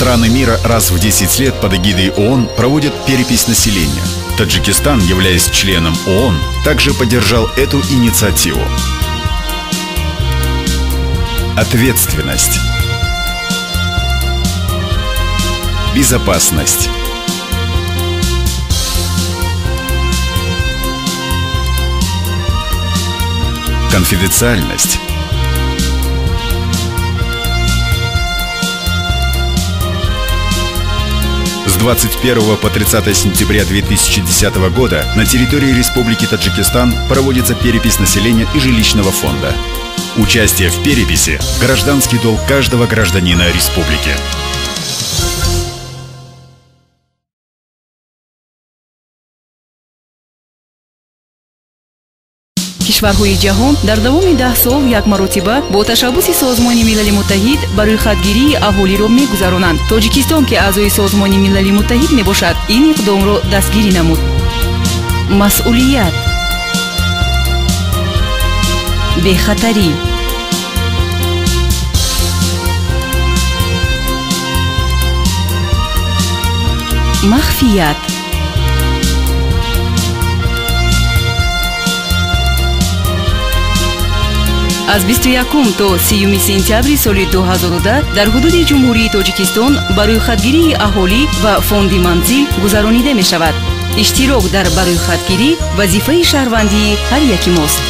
Страны мира раз в 10 лет под эгидой ООН проводят перепись населения. Таджикистан, являясь членом ООН, также поддержал эту инициативу. Ответственность. Безопасность. Конфиденциальность. С 21 по 30 сентября 2010 года на территории Республики Таджикистан проводится перепись населения и жилищного фонда. Участие в переписи – гражданский долг каждого гражданина республики. Кишварҳои ҷаҳон дар давоми 10 сол як маротиба бо ташаббуси Созмони Милали Муттаҳид ба рӯйхатгирии аҳолиро мегузаронанд. Тоҷикистон, ки аъзои Созмони Милали Муттаҳид мебошад, ин иқдомро дастгирӣ намуд. Масъулият, бехатарӣ, махфият. Аз 21 то 30 сентябри соли 2010 дар ҳудуди Ҷумҳурии Тоҷикистон ба рӯйхатгирии аҳолӣ ва фонди манзил гузаронида мешавад. Иштирок дар барӯйхатгирӣ вазифаи шаҳрвандии ҳар яки мост.